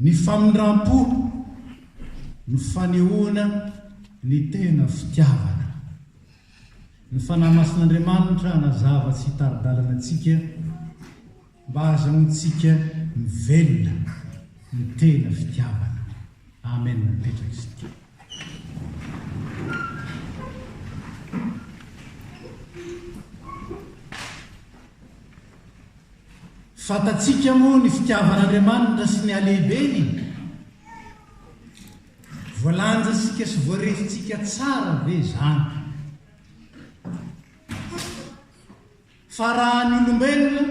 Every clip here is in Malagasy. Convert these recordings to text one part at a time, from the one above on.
Ny famindram-po no fanehoana ny tena fitiavana. Ny Fanahy Masin'Andriamanitra hanazava sy hitari-dalana antsika mba hahazahoantsika mivelona ny tena fitiavana. Amen. Mipetraka isika. Fantatsika moa ny fitiavan'Andriamanitra sy ny halehibeny? Voalanjantsika sy voarefintsika tsara ve izany? Fa raha ny olombelona,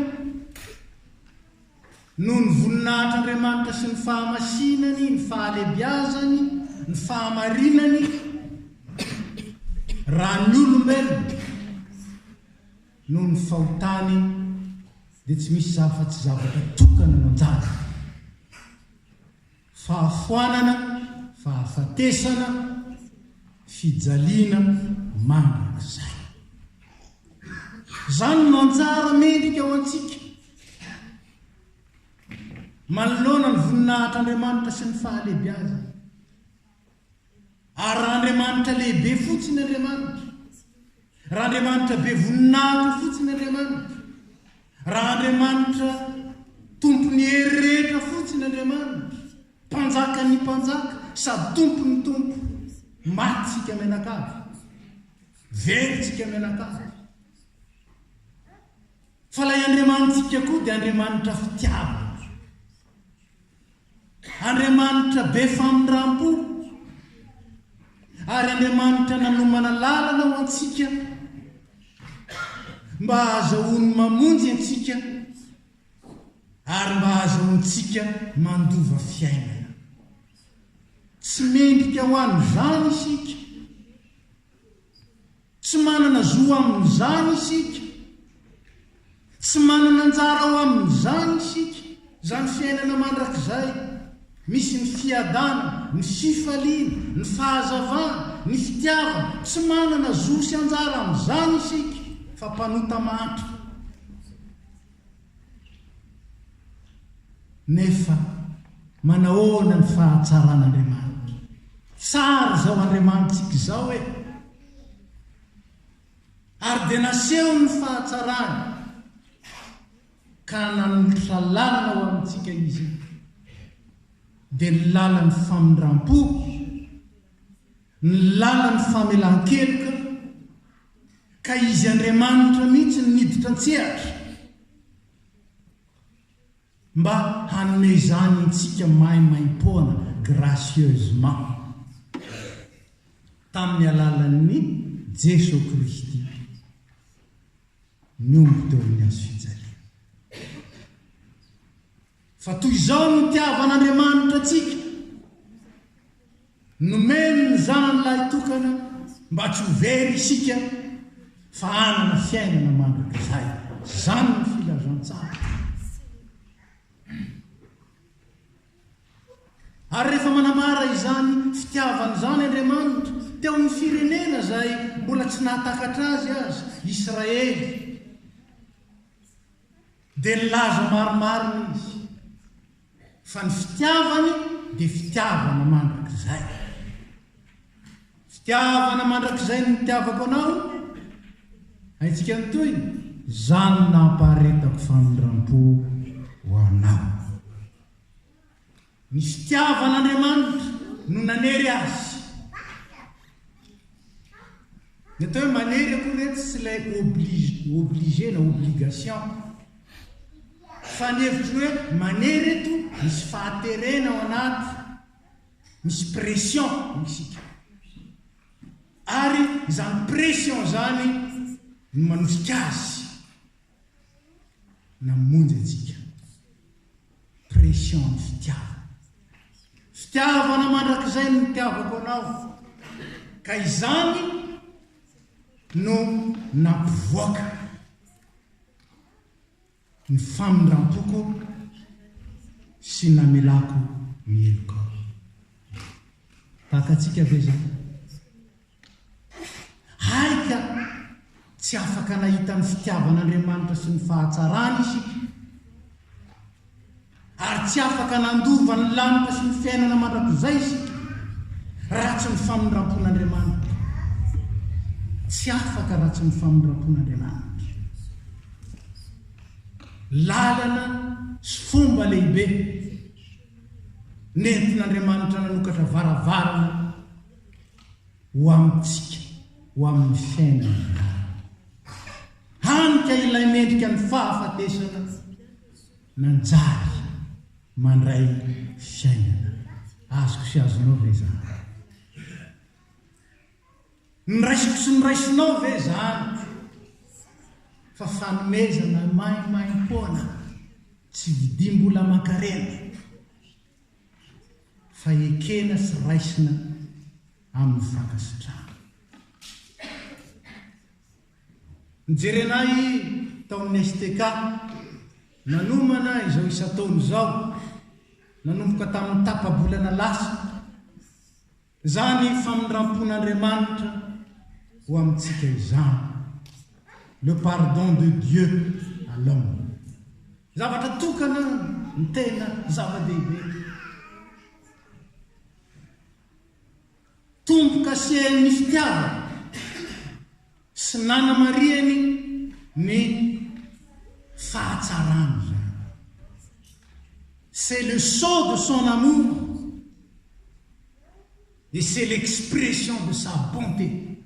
noho ny voninahitr'Andriamanitra sy ny fahamasinany, ny fahalehibiazany, ny fahamarinany, raha ny olombelona, Noho ny fahotany dia tsy misy afa-tsy zavatra tokana no anjarany, fahafoanana, fahafatesana, fijaliana mandrakizay. Izany no anjara mendrika ho antsika manoloana ny voninahitr'Andriamanitra sy ny fahalehibiazany. Ary raha Andriamanitra lehibe fotsiny Andriamanitra, raha Andriamanitra be voninahitra fotsiny Andriamanitra, raha Andriamanitra Tompon'ny hery rehetra fotsiny Andriamanitra, Mpanjakan'ny mpanjaka sady Tompon'ny tompo, maty tsika mianakavy, very tsika mianakavy. Fa ilay Andriamanitsika koa dia Andriamanitra fitiavana. Andriamanitra be famindrampo ary Andriamanitra nanomana lalana ho antsika mba hahazahoany mamonjy antsika ary mba hahazahoantsika mandova fiainana. Tsy mendrika ho an'izany isika. Tsy manana zo amin'izany isika. Tsy manana anjara ao amin'izany isika, izany fiainana mandrakizay, misy ny fiadanana, ny fifaliana, ny fahazavana, ny fitiavana. Tsy manana zo sy anjara amin'izany isika, fa mpanota mahantra. Nefa manahoana ny fahatsaran'Andriamanitra? Tsara izao Andriamanitsika izao e! Ary dia nasehony ny fahatsarany, ka nanolotra lalana ho amintsika Izy, dia ny lalan'ny famindram-po, ny lalan'ny famelan-keloka, ka Izy Andriamanitra mihitsy no niditra an-tsehatra mba hanome izany antsika maimaimpoana, gracieusement, tamin'ny alalan'ny Jeso Kristy niombo teo amin'ny hazo fijaliana. Fa toy izao no nitiavan'Andriamanitra antsika, nomeny ny Zanany lahitokana mba tsy ho very isika fa hanana fiainana mandrakizay. Izany ny filazantsara. Ary rehefa manambara izany fitiavana izany Andriamanitra, teo amin'ny firenena izay mbola tsy nahatakatra Azy aza, Israely, Dia nilaza marimarina izy fa ny fitiavany dia fitiavana mandrakizay. Fitiavana mandrakizay no nitiavako anao, haintsika ny tohiny, izany no nampaharetako famindram-po ho anao. Ny fitiavan'Andriamanitra no nanery azy. Ny atao hoe manery akory re tsy ilay oblige, obligé na obligation. Fa ny hevitry ny hoe manery eto misy fahaterena ao anaty, misy pression hoy isika. Ary izany pression izany no manosika azy namonjy antsika. Pression ny fitiavana. Fitiavana mandrakizay no nitiavako anao. Ka izany no nampivoaka ny famindram-poko sy namelako ny helokao. Tahaka antsika ve izany? Hay ka tsy afaka nahita ny fitiavan'Andriamanitra sy ny fahatsarany isika, ary Ary tsy afaka nandova ny lanitra sy ny fiainana mandrakizay isika raha tsy ny famindram-pon'Andriamanitra. Tsy afaka raha tsy ny famindram-pon'Andriamanitra. Lalana sy fomba lehibe nentin'Andriamanitra nanokatra varavarana ho amintsika ho amin'ny fiainana izany. Hany ka ilay mendrika ny fahafatesana nanjary mandray fiainana. Azoko sy azonao ve izany? Noraisiko sy noraisinao ve izany? Fa fanomezana maimaimpoana, tsy vidim-bola aman-karena, fa ekena sy raisina amin'ny fankasitrahana. Nijerena ahy tao amin'ny STK, nanomana izao isan-taona izao, nanomboka tamin'ny tapa-bolana lasa, izany famindram-pon'Andriamanitra ho amintsika izany, le pardon de Dieu à l'homme. Zavatra tokana no tena zava-dehibe. Tombo-kasehan'ny fitiavana sy nanamarihany ny fahatsarany izany. C'est le sceau de son amour et c'est l'expression de sa bonté.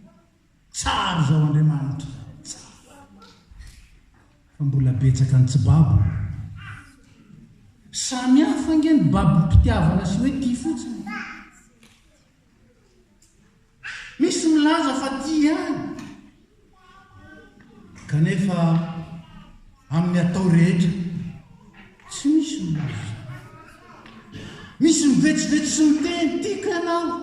Tsara izao Andriamanitra izao, tsara. Fa mbola betsaka ny tsy babo. Samy hafa ange ny babom-pitiavana sy hoe tia fotsiny. Misy milaza fa tia ihany. Kanefa amin'ny atao rehetra tsy misy milaza izany. Misy mivetsovetso sy miteny, tiako ianao.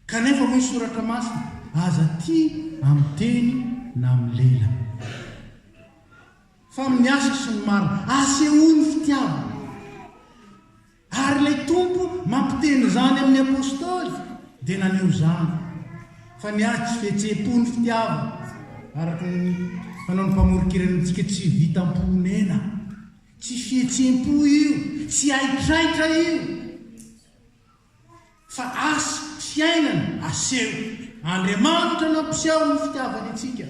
Kanefa hoy ny Soratra Masina, Aza tia amin'ny teny na amin'ny lela, fa amin'ny asa sy ny marina. Asehoy ny fitiavana. Ary ilay Tompo mampiteny izany amin'ny Apostoly dia naneho izany, fa ny ahy tsy fihetseham-po ny fitiavana, araka ny fanaon'ny mpamoron-kirana amintsika, tsy vitam-ponena. Tsy fihetseham-po io, tsy haitraitra io. Fa asa, fiainana, aseho. Andriamanitra nampiseho ny fitiavany antsika,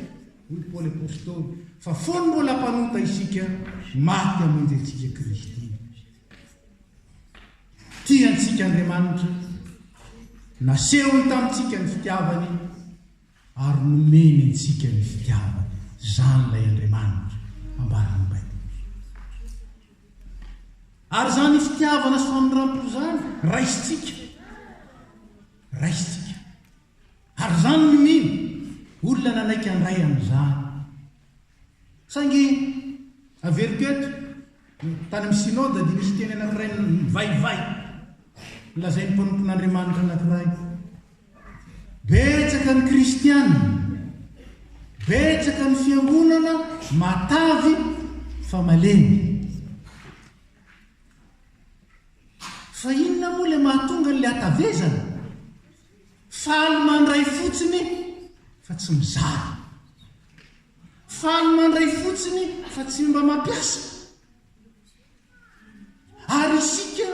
hoy Paoly Apostoly, fa fony mbola mpanota isika, maty hamonjy antsika Kristy. Tia antsika Andriamanitra, nasehony tamintsika ny fitiavany, ary nomeny antsika ny fitiavany. Izany ilay Andriamanitra ambaran'ny Baiboly. Ary izany fitiavana sy famindram-po izany raisintsika. Raisintsika. Ary izany no mino, olona nanaiky handray an'izany. Saingy, averiko eto, tany amin'ny Synode dia nisy teny anankiray mivaivay, nolazain'ny mpanompon'Andriamanitra anankiray. Betsaka ny kristiana, betsaka ny fiangonana matavy fa malemy. Fa inona moa ilay mahatonga an'ilay hatavezana? Faly mandray fotsiny fa tsy mizara. Faly mandray fotsiny fa tsy mba mampiasa. Ary isika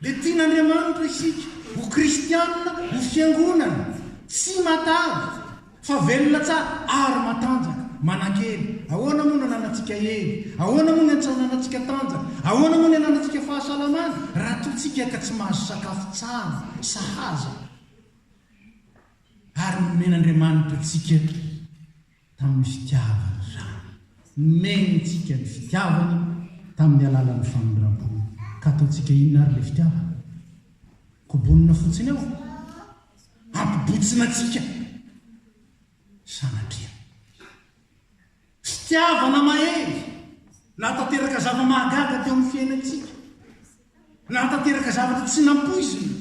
Dia tian'Andriamanitra isika ho kristianina, ho fiangonana, tsy matavy, fa velona tsara ary matanjaka, manan-kery. Ahoana moa no ananantsika hery? Ahoana moa no ananantsika tanjaka? Ahoana moa no ananantsika fahasalamana raha toa tsika ka tsy mahazo sakafo tsara, sahaza? Ary nomen'Andriamanitra antsika tamin'ny fitiavany izany. Nomeny antsika ny fitiavany tamin'ny alalan'ny famindram-pony. Ka ataontsika inona ary ilay fitiavana? Kobonina fotsiny ao? Hampibotsina antsika? Sanatria. Fitiavana mahery, nahatanteraka zava-mahagaga teo amin'ny fiainantsika, nahatanteraka zavatra tsy nampoizina.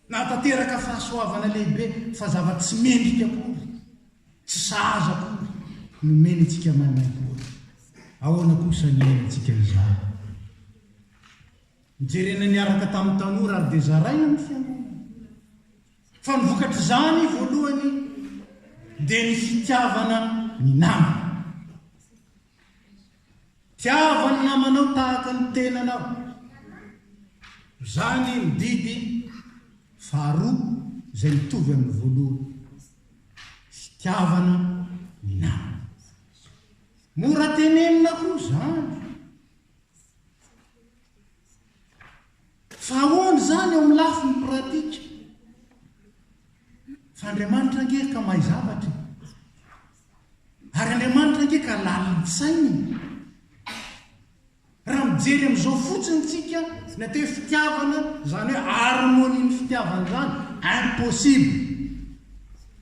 Nahatanteraka fahasoavana lehibe fa zava-tsy mendrika akory, tsy sahaza akory, nomeny antsika maimaimpoana. Ahoana kosa ny iainantsika izany? Nojerena niaraka tamin'ny tanora ary dia zaraina ny fiangonana. Fa ny vokatr'izany voalohany dia ny fitiavana ny namana. Tiava ny namanao tahaka ny tenanao. Izany ny didy faharoa izay mitovy amin'ny voalohany. Fitiavana ny namana. Mora tenenina koa izany. Fa ahoana izany eo amin'ny lafiny pratika? Fa Andriamanitra ange ka mahay zavatra e. Ary Andriamanitra ange ka lalin-tsaina e. Raha mijery amin'izao fotsiny tsika, ny atao hoe fitiavana, izany hoe harmonie-n'ny fitiavana izany, impossible.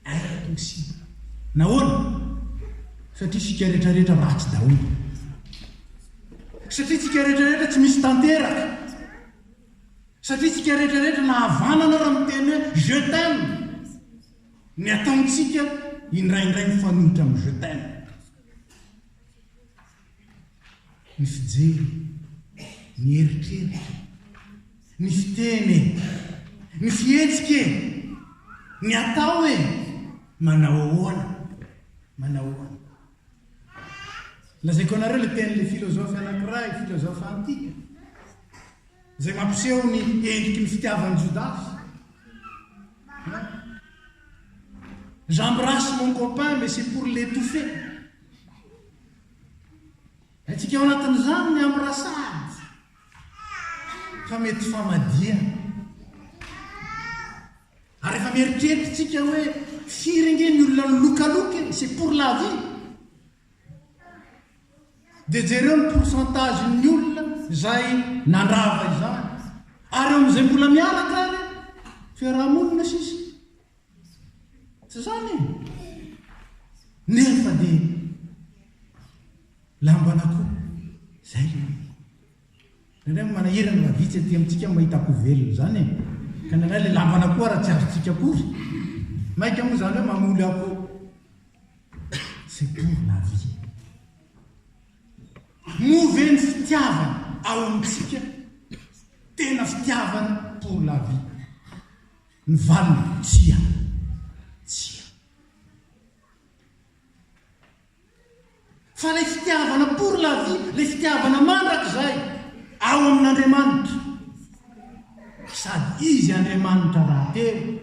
Impossible. Nahoana? Satria isika rehetra rehetra ratsy daholo. Satria tsika rehetra rehetra tsy misy tanteraka. Satria tsika rehetra rehetra na havanana raha miteny hoe je t'aime. Ny ataontsika indraindray mifanohitra amin'ny je t'aime. Ny fijery, ny eritreritra, ny fiteny e, ny fihetsika e, ny atao e, manao ahoana, manao ahoana. Lazaiko anareo ilay tenin'ilay filozofy anankiray, filozofy antika, izay mampiseho ny endriky ny fitiavan'i Jodasy. J'embrasse mon copain mais c'est pour l'étouffer. Haintsika ao anatin'izany ny embrassade fa mety famadihana. Ary rehefa mieritreritra isika hoe firy ange ny olona nilokaloka e, c'est pour la vie. Dia jereo ny pourcentage-n'ny olona izay nandrava izany. Ary eo amin'izay mbola miaraka ary, fiaraha-monina sisa. Tsy izany e? Nefa dia lamban'akoho, izay ilay izy. Indraindray moa manahirana raha vitsy aty amintsika ny mahita akoho velona izany e! Ka indraindray ilay lamban'akoho ara tsy azontsika akory. Maika moa izany hoe mamoly akoho. C'est pour la vie. Moa ve ny fitiavana ao amintsika tena fitiavana pour la vie? Ny valiny, tsia. Tsia. Fa ilay fitiavana pour la vie, ilay fitiavana mandrakizay ao amin'Andriamanitra. Sady Izy Andriamanitra rahateo,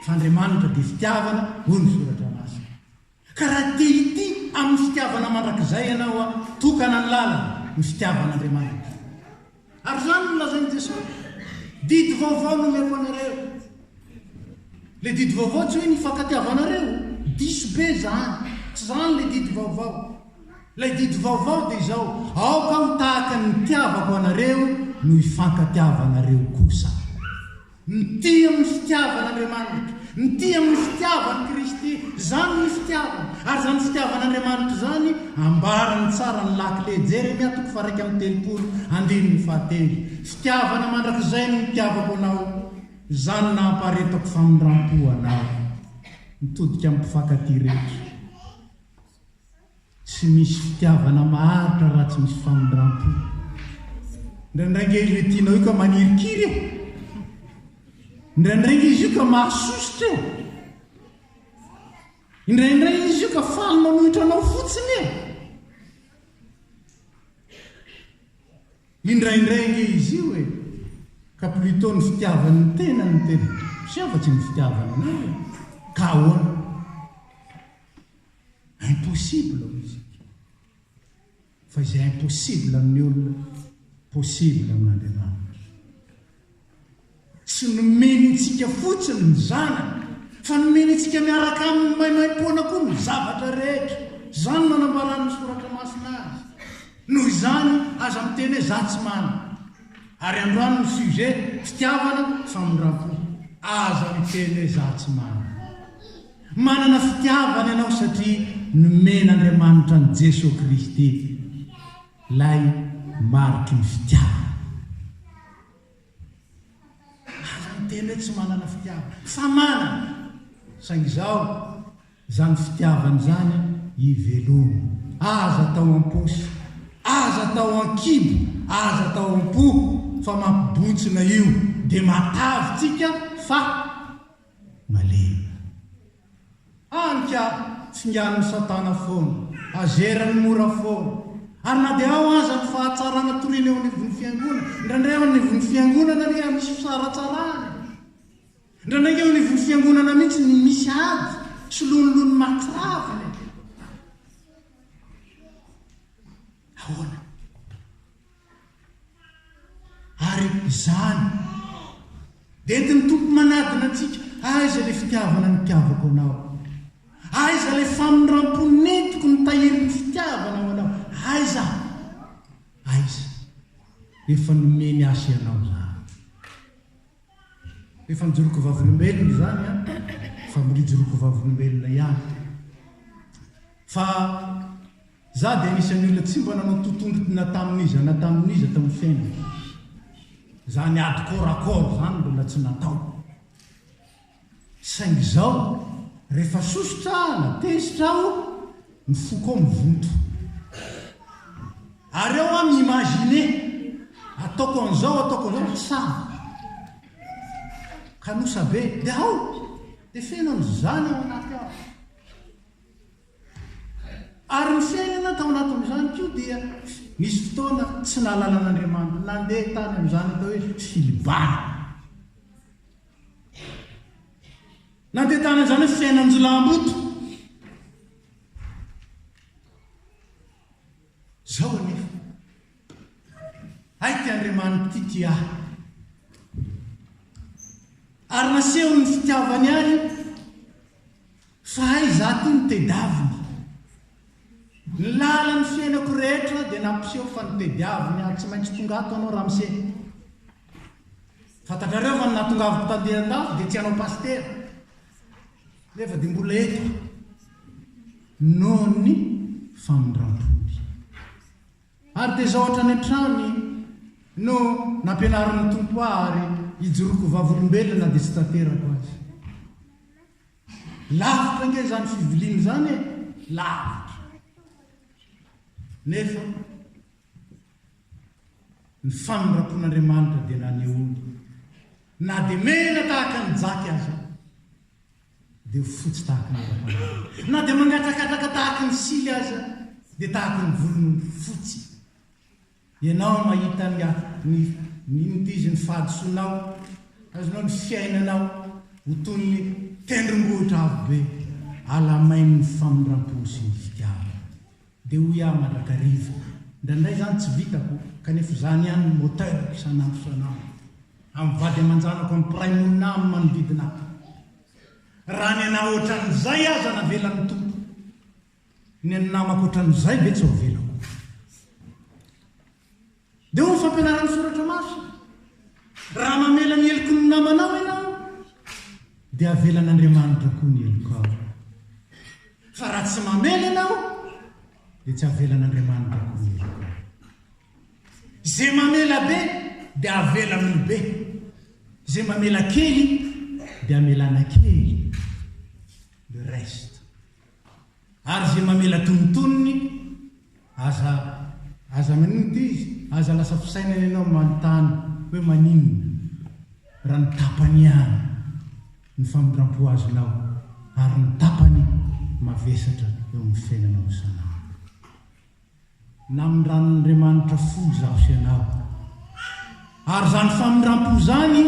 fa Andriamanitra dia fitiavana, hoy ny Soratra Masina. Ka raha te hitia amin'ny fitiavana mandrakizay ianao, tokana ny lalana, ny fitiavan'Andriamanitra. Ary izany no lazain'i Jesosy, Didy vaovao no omeko anareo. Ilay didy vaovao tsy hoe ny hifankatiavanareo, diso be izany, tsy izany ilay didy vaovao. Ilay didy vaovao dia izao, aoka ho tahaka ny nitiavako anareo no hifankatiavanareo kosa. Mitia amin'ny fitiavan'Andriamanitra, mitia amin'ny fitiavan'i Kristy, izany ny fitiavana, ary izany fitiavan'Andriamanitra izany ambarany tsara ny lakile, Jeremia toko faha-31 andininy fahatelo, Fitiavana mandrakizay no nitiavako anao, izany nahamparetako famindram-po anao. Mitodika amin'ny mpifankatia rehetra. Tsy misy fitiavana maharitra raha tsy misy famindrampo. Indraindray ange ilay tianao io ka manirikiry e! Indraindray ange izy io ka mahasosotra e! Indraindray izy io ka faly manohitra anao fotsiny e! Indraindray ange izy io e! Ka plutôt ny fitiavany ny tenany no tena miseho fa tsy ny fitiavany anao e! Ka ahoana? Impossible hoy isika. Fa izay impossible amin'ny olona, possible amin'Andriamanitra. Tsy nomeny antsika fotsiny ny Zanany, fa nomeny antsika miaraka aminy maimaimpoana koa ny zavatra rehetra. Izany no anambaran'ny Soratra Masina azy. Noho izany, aza miteny hoe za tsy manana. Ary androany ny sujet, fitiavana, famindram-po. Aza miteny hoe za tsy manana. Manana fitiavana ianao satria nomen'Andriamanitra an'i Jesoa Kristy ilay mariky ny fitiavana. Aza miteny hoe tsy manana fitiavana, fa manana! Saingy izao, izany fitiavana izany ivelomy. Aza atao am-paosy, aza atao an-kibo, aza atao am-po fa mampibontsina io dia matavy tsika fa. Malemy. Hany ka tsinganin'i Satana foana, azerany mora foana. Ary na dia ao aza ny fahatsarana toriana eo anivon'ny fiangonana, indraindray eo anivon'ny fiangonana anie misy fisaratsarahana e. Indraindray ange eo anivon'ny fiangonana mihitsy ny misy ady sy lonilony mahatsiravina e. Ahoana? Ary izany dia entin'ny Tompo manadina antsika, aiza ilay fitiavana nitiavako anao? Aiza ilay famindrampo nentiko nitahiry ny fitiavana ho anao? Aiza? Aiza? Efa nomeny ahy sy ianao izany. Efa nijoroko vavolombelona izany an, fa mbola ijoroko vavolombelona ihany. Fa za dia anisan'ny olona tsy mba nanao totondry na tamin'iza na tamin'iza tamin'ny fiainako. Izany ady corps à corps izany mbola tsy natao. Saingy izao, rehefa sosotra na tezitra aho, ny foko ao mivonto. Ary ao aho mi-imaginer, ataoko an'izao, ataoko an'izao, tsy sahy. Kanosa be, dia ao, dia feno an'izany ao anaty ao. Ary ny fiainana tao anatin'izany koa dia nisy fotoana tsy nahalala an'Andriamanitra, nandeha tany amin'izany atao hoe filibana. Nandeha tany amin'izany hoe fiainan-jiolahimboto. Izao anefa, hay ity Andriamanitra ity tia ahy. Ary nasehony ny fitiavany ahy fa hay izaho ity no tedaviny. Ny lalan'ny fiainako rehetra dia nampiseho fa notediaviny aho. Tsy maintsy tonga ato anao ramose. Fantatrareo fa ny nahatongavako taty an-dafy dia tsy hanao pasitera. Nefa dia mbola eto aho. Noho ny famindram-pony. Ary dia izao hatrany hatrany no nampianarin'ny Tompo ahy ary ijoroako vavolombelona na dia tsy tanterako aza. Lavitra ange izany fiviliana izany e! Lavitra. Nefa ny famindram-pon'Andriamanitra dia nanehoany na dia mena tahaka ny jaky aza dia ho fotsy tahaka ny oram-panala. Na dia mangatrakatraka tahaka ny sily aza dia tahaka ny volon'ondry fotsy. Ianao mahita ny ny ny inona ity izy ny fahadisoanao, azonao ny fiainanao ho toy ny tendrombohitra avo be alamain'ny famindram-po sy ny fitiavana. Dia hoy aho mandrakariva, indraindray izany tsy vitako kanefa izany ihany no moteur-ko isan'andro isan'andro, amin'ny vady aman-janako, amin'ny mpiray monina aminy manodidina ahy. Raha ny anah ohatran'izay aza navelan'ny Tompo, Ny an'ny namako ohatran'izay ve tsy ho avelako? Dia hoy ny fampianaran'ny Soratra Masina, Raha mamela ny heloky ny namanao ianao, dia avelan'Andriamanitra koa ny helokao. Fa raha tsy mamela ianao, dia tsy avelan'Andriamanitra koa ny helokao. Izay mamela be, dia avela aminy be. Izay mamela kely, dia amelana kely. Le reste. Ary izay mamela tonontonony, aza aza maninona ity izy, aza lasa fisainana ianao manontany hoe maninona raha ny tapany ihany ny famindrampo azonao ary ny tapany mavesatra eo amin'ny fiainanao isan'andro. Namindran'Andriamanitra fo izaho sy ianao. Ary izany famindrampo izany,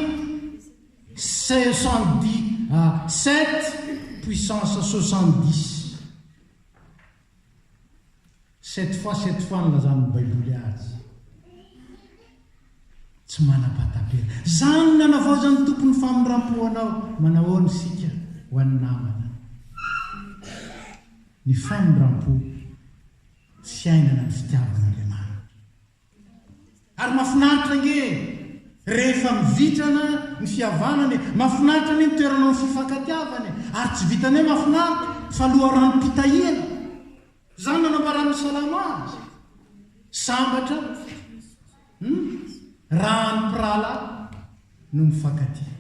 soixante-dix, sept puissance soixante-dix. Sept fois sept fois no lazan'ny Baiboly azy. Tsy manam-pahatapera. Izany no nanavaozan'ny Tompo ny famindrampo anao. Manahoana isika ho an'ny namana? Ny famindrampo. fiainana ny fitiavan'Andriamanitra. Ary mahafinaritra ange e! Rehefa mivitrana ny fihavanana e! Mahafinaritra anie ny toerana ao amin'ny fifankatiavana e! Ary tsy vitan'ny hoe mahafinaritra fa loharanom-pitahiana. Izany no anambaran'ny Salamo azy. Sambatra hmm, raha ny mpirahalahy no mifankatia.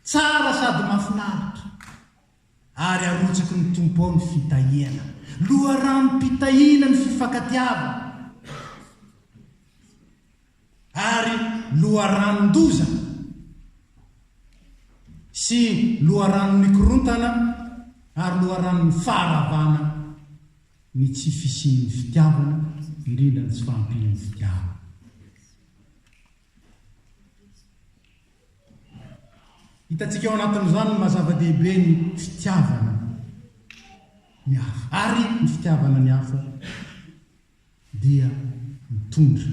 Tsara sady mahafinaritra. Ary arotsaky ny Tompo ao ny fitahiana. Loharanom-pitahiana ny fifankatiavana. Ary loharanon-doza sy loharanon'ny korontana ary loharanon'ny faharavana. Ny tsy fisian'ny fitiavana, indrindra ny tsy fahampian'ny fitiavana. Hitantsika ao anatin'izany ny maha zava-dehibe ny fitiavana ny hafa. Ary ny fitiavana ny hafa dia mitondra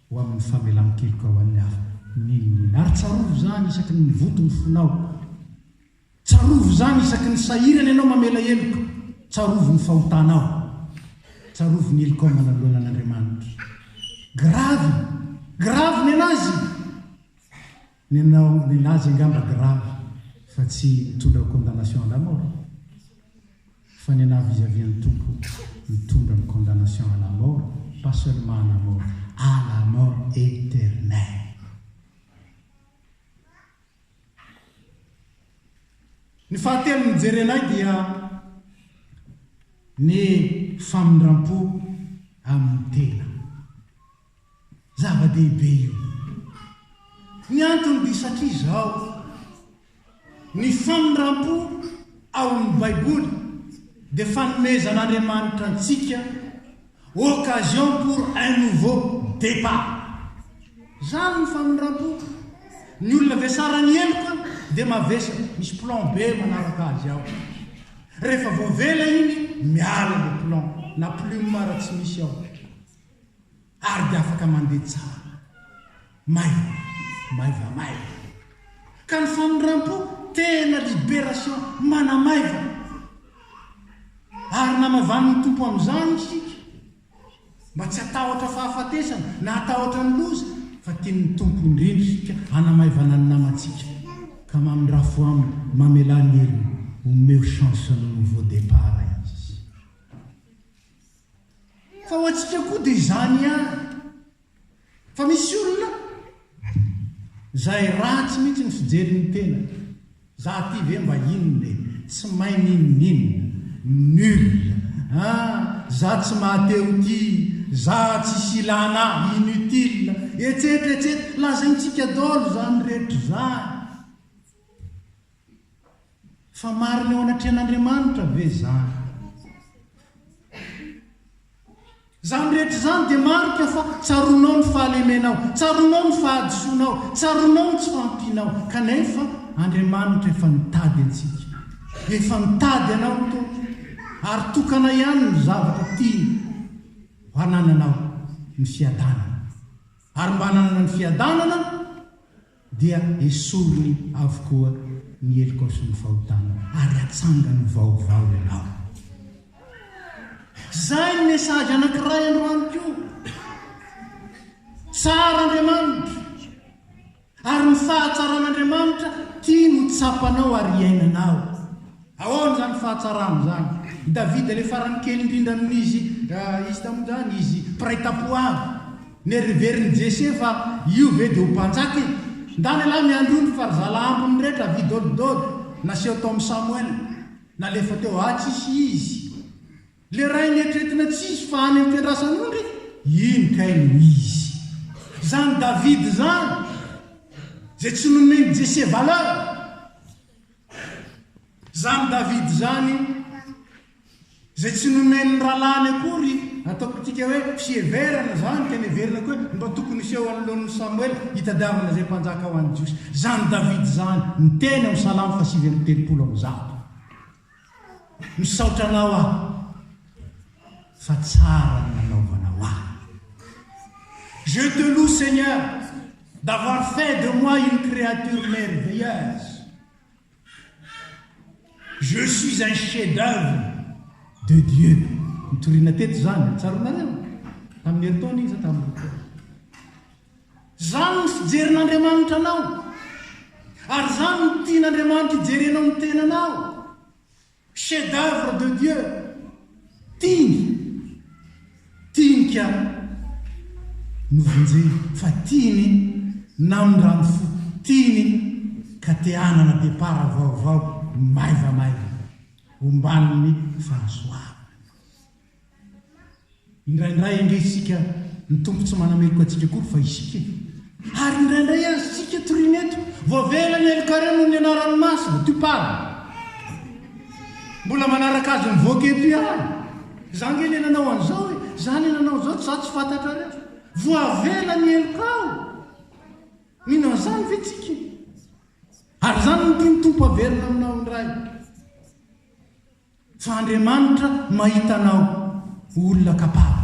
ho amin'ny famelan-keloka ho an'ny hafa. N'inon'inona. Ary tsarovy izany isaky ny mivoto ny fonao. Tsarovy izany isaky ny sahirana ianao mamela heloka. Tsarovy ny fahotanao. Tsarovy ny helokao manoloana an'Andriamanitra. Grave! Grave ny anazy! Ny anao, ny anazy angamba grave fa tsy mitondra condamnation à la mort. Fa ny anah vis-à-vis an'i Tompo mitondra ny condamnation à la mort, pas seulement à la mort, à la mort éternelle. Ny fahatelo nojerenay dia ny famindram-po amin'ny tena. Zava-dehibe io. Ny antony dia satria izao, ny famindram-po ao amin'ny Baiboly dia fanomezan'Andriamanitra antsika occasion pour un nouveau départ. Izany ny famindram-po. Ny olona vesaran'ny heloka dia mavesatra, misy plan B manaraka azy ao. Rehefa voavela iny, miala le plan, na plume ara tsy misy ao. Ary dia afaka mandeha tsara. Maivana, maivamaivana. Ka ny famindram-po tena liberation manamaivana. Ary namavanin'ny Tompo amin'izany isika. Mba tsy hatahotra fahafatesana na hatahotra ny loza, fa tian'ny Tompo indrindra isika hanamaivana ny namantsika. Ka mamindrà fo aminy, mamelà ny heriny, omeo chance ny nouveau départ izy. Fa ho antsika koa dia izany ihany. Fa misy olona izay ratsy mihitsy ny fijery ny tenany. Za aty ve mba inona e? Tsy mahay n'inon'inona. Nul. Ah, za tsy maha-te ho tia, za tsisy ilana ahy, inutile, etsetra etsetra. Lazaintsika daholo izany rehetra izany. Fa marina eo anatrehan'Andriamanitra ve izany? Izany rehetra izany dia marika fa tsaroanao ny fahalemenao, tsaroanao ny fahadisoanao, tsaroanao ny tsy fahampianao, kanefa Andriamanitra efa nitady antsika. Efa nitady anao ny Tompo, ary tokana ihany ny zavatra tiany ho anananao, ny fiadanana. Ary mba hananana ny fiadanana, dia esoriny avokoa ny helokao sy ny fahotanao ary atsangany ho vaovao ianao. Izay ny message anankiray androany koa. Tsara Andriamanitra ary ny fahatsaran'Andriamanitra tiany ho tsapanao ary iainanao. Ahoana izany fahatsarana izany? I Davida ilay farany kely indrindra amin'izy izy tamin'izany, izy mpiray tampo avy. Neriverin'i Jese fa io ve dia ho mpanjaka e? Ndana ialahy miandry ondry fa ry zalahy ambiny rehetra avia dolidoly, naseho tao amin'i Samoela. Nalefa teo, ah tsisy izy. Le rainy eritreretina tsisy fa any amin'ny fiandrasan'ondry, iny kay no izy. Zany Davida zany, zay tsy nomen'i Jese valeur. Izany David izany, izay tsy nomen'ny rahalahiny akory, ataontsika hoe fiheverana izany, ka neverina koa hoe mba tokony hiseho anoloan'i Samoela hitadiavana izay mpanjaka ho an'ny Jiosy. Izany David izany, niteny amin'ny Salamo fahasivy 133. Misaotra anao aho fa tsara ny nanaovanao ahy. Je te loue Seigneur d'avoir fait de moi une créature merveilleuse. Je suis un chef d'oeuvre de Dieu. Nitoriana teto izany, tsaroanareo? Tamin'ny herintaona izy sa tamin'ny roa taona? Izany ny fijerin'Andriamanitra anao. Ary izany no tian'Andriamanitra hijerenao ny tenanao. Chef d'oeuvre de Dieu. Tiany. Tiany ka novonjeny fa tiany namindrany fo. Tiany ka te hanana départ vaovao maivamaivana omban'ny fahasoavana. Indraindray ange isika, ny Tompo tsy manameloka antsika akory fa isika e! Ary indraindray aza isika toriana eto, voavela ny helokareo noho ny anarany masina, tu parles! Mbola manaraka azy mivoaka eto ihany! Za nge le nanao an'izao e, za le nanao an'izao, za tsy fantatrareo. Voavela ny helokao. Mino an'izany ve tsika? Ary izany no tian'ny Tompo haverina aminao indray. Fa Andriamanitra mahita anao ho olona capable.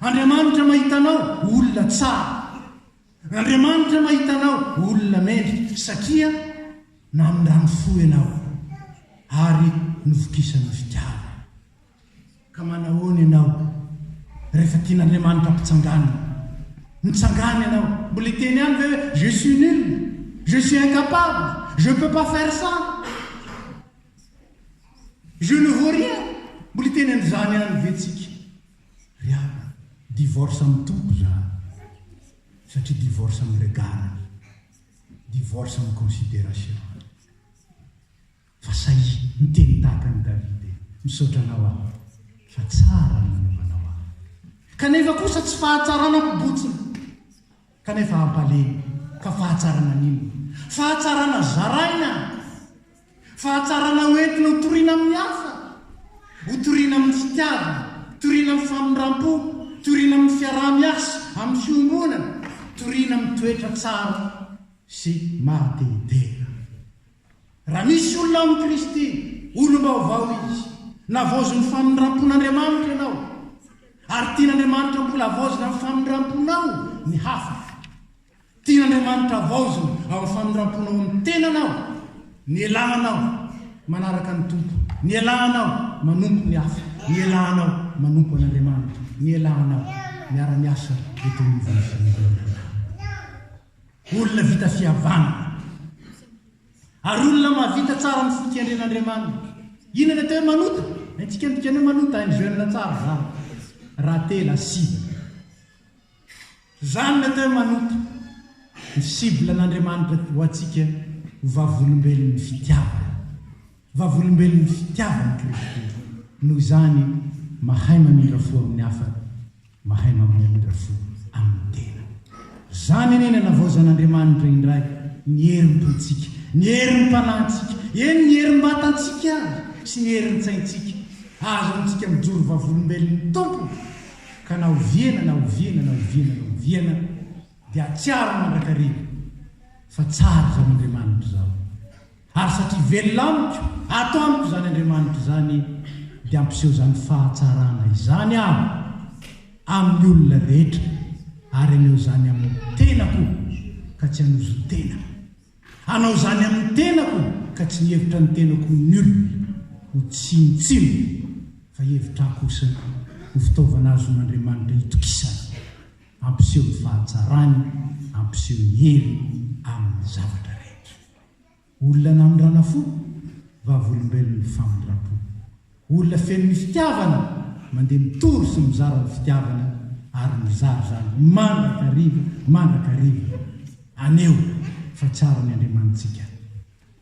Andriamanitra mahita anao ho olona tsara. Andriamanitra mahita anao ho olona mendrika satria namindrany fo ianao ary novokisan'ny fitiavany. Ka manahoana ianao rehefa tian'Andriamanitra hampitsanganina? Mitsangana ianao, mbola hiteny ihany ve hoe je suis nul, je suis incapable, je peux pas faire ça, je ne vaux rien? Mbola hiteny an'izany ihany ve tsika? Ry havana, divorce amin'ny Tompo izany, satria divorce amin'ny regard-ny, divorce amin'ny consideration-ny. Fa sahia miteny tahaka an'i Davida e, Misaotra anao aho fa tsara ny nanaovanao ahy. Kanefa kosa tsy fahatsarana ampibotsina, kanefa hampalemy, ka fahatsarana n'inona? Fahatsarana zaraina, fahatsarana ho entina ho torina amin'ny hafa, ho torina amin'ny fitiavana, torina amin'ny famindram-po, torina amin'ny fiaraha-miasa, amin'ny fiombonana, torina amin'ny toetra tsara sy maha-te-hidera. Raha misy olona ao amin'i Kristy, olom-baovao izy. Navaozin'ny famindram-pon'Andriamanitra ianao, ary tian'Andriamanitra mbola havaozina amin'ny famindram-ponao ny hafa. Tian'Andriamanitra havaozina ao amin'ny famindram-ponao amin'ny tenanao, ny elanao manaraka ny Tompo, ny elanao manompo ny hafa, ny elanao manompo an'Andriamanitra, ny elanao miara-miasa eto anivon'ny fiangonana. Olona vita fihavanana. Ary olona mahavita tsara ny fikendren'Andriamanitra. Inona ny atao hoe manota? Haintsika ny dikan'ny hoe manota, hain'ny jeune tsara izany. Rater la cible. Izany ny atao hoe manota. Ny cible an'Andriamanitra ho antsika ho vavolombelon'ny fitiavana. Vavolombelon'ny fitiavan'i Kristy. Noho izany, mahay mamindra fo amin'ny hafa. Mahay mamindra fo amin'ny tena. Izany anie ny anavaozan'Andriamanitra indray ny herim-pontsika, ny herim-panahintsika, eny ny herim-batantsika aza sy ny herin-tsaintsika. Ahazoantsika mijoro vavolombelon'ny Tompo ka na oviana na oviana na oviana na oviana dia hahatsiaro mandrakariva fa tsara izao Andriamanitra izao. Ary satria velona amiko, ato amiko izany Andriamanitra izany, dia hampiseho izany fahatsarana izany aho amin'ny olona rehetra, ary haneho izany amin'ny tenako, ka tsy hanozon-tena. Hanao izany amin'ny tenako, ka tsy nihevitra ny tenako ho nul, ho tsinontsinona, fa hihevitra ahy kosa ho fitaovana azon'Andriamanitra itokisana, hampiseho ny fahatsarany, hampiseho ny heriny amin'ny zavatra rehetra. Olona namindrana fo, vavolombelon'ny famindram-po. Olona feno ny fitiavana, mandeha mitory sy mizara ny fitiavana ary mizara izany mandrakariva mandrakariva. Aneho fa tsara ny Andriamanitsika.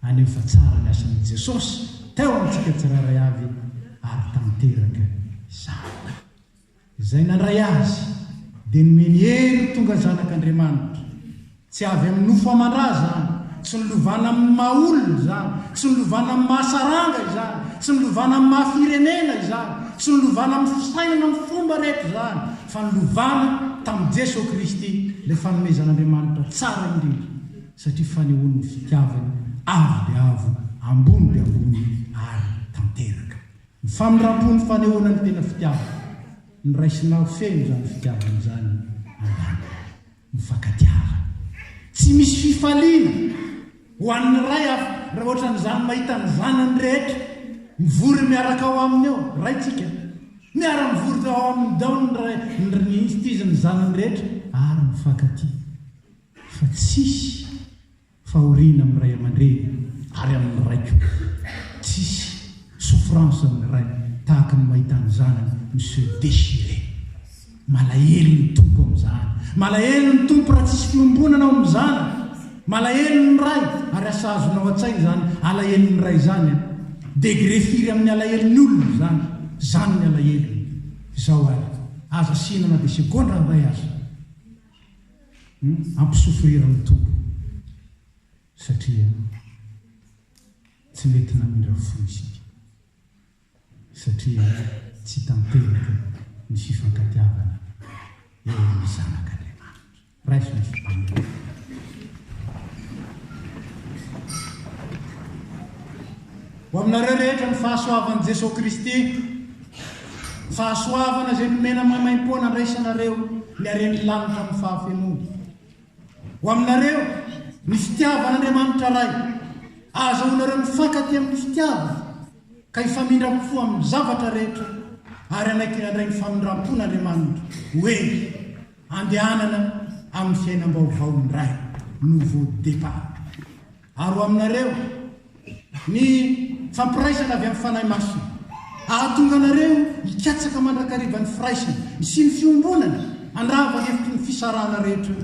Aneho fa tsara ny asan'i Jesosy teo amintsika tsirairay avy ary tanteraka izany. Izay nandray Azy dia nomeny hery ho tonga zanak'Andriamanitra. Tsy avy amin'ny nofo aman-dra izany, tsy nolovana amin'ny maha olona izany, tsy nolovana amin'ny maha saranga izany, tsy nolovana amin'ny maha firenena izany, tsy nolovana amin'ny fisainana amin'ny fomba rehetra izany, fa nolovana tamin'i Jesoa Kristy, ilay fanomezan'Andriamanitra tsara indrindra, satria fanehoany ny fitiavany avo dia avo, ambony dia ambony ary tanteraka. Ny famindram-po ny fanehoana ny tena fitiavana. Ny raisinao feno izany fitiavana izany angamba. Mifankatiava. Tsy misy fifaliana ho an'ny ray hafa raha ohatran'izany mahita ny zanany rehetra mivory miaraka ao aminy ao. Raintsika. Miara-mivory ao aminy daholo ny ray, ny izy ny zanany rehetra ary mifankatia. Fa tsisy. Fahoriana amin'ny ray aman-dreny ary amin'ny ray koa. Tsisy souffrance amin'ny ray tahaka ny mahita ny zanany mi se déchirer. Malahelo ny Tompo amin'izany. Malahelo ny Tompo raha tsisy fiombonana ao amin'ny zanany. Malahelo ny ray ary asa azonao an-tsaina izany alahelon'ny ray izany an. Degré firy amin'ny alahelon'ny olona izany. Izany ny alahelony. Izao ary, aza asiana na dia segondra iray aza. Hampisofrir ny Tompo satria tsy mety namindra fo isika satria Tsy tanteraka ny fifankatiavana eo amin'ny zanak'Andriamanitra. Raiso ny fifanekena. Ho aminareo rehetra ny fahasoavan'i Jesoa Kristy, fahasoavana izay nomena maimaimpoana andraisanareo ny haren'ny lanitra amin'ny fahafenoany. Ho aminareo ny fitiavan'Andriamanitra Ray, ahazahoanareo mifankatia amin'ny fitiavana ka hifamindram-po amin'ny zavatra rehetra ary hanaiky handray ny famindram-pon'Andriamanitra ho hery Andehanana amin'ny fiainam-baovao indray, nouveau départ. Ary ho aminareo, ny fampiraisana avy amin'ny Fanahy Masina, hahatonga anareo hikatsaka mandrakariva ny firaisana sy ny fiombonana, handrava ny efitry ny fisarahana rehetra,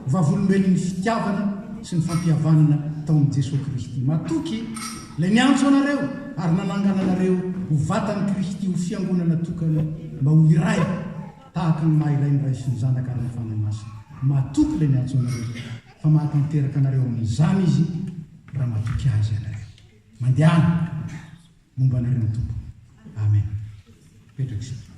vavolombelon'ny fitiavana sy ny fampihavanana tao amin'i Jesoa Kristy. Matoky Ilay niantso anareo ary nanangana anareo ho vatan'i Kristy, ho fiangonana tokana mba ho iray. Tahaka ny maha iray ny Ray sy ny Zanaka ary ny Fanahy Masina. Matoky ilay niantso anareo fa mahatanteraka anareo amin'izany Izy raha matoky Azy ianareo. Mandehana! Momba anareo ny Tompo. Amen. Mipetraka isika.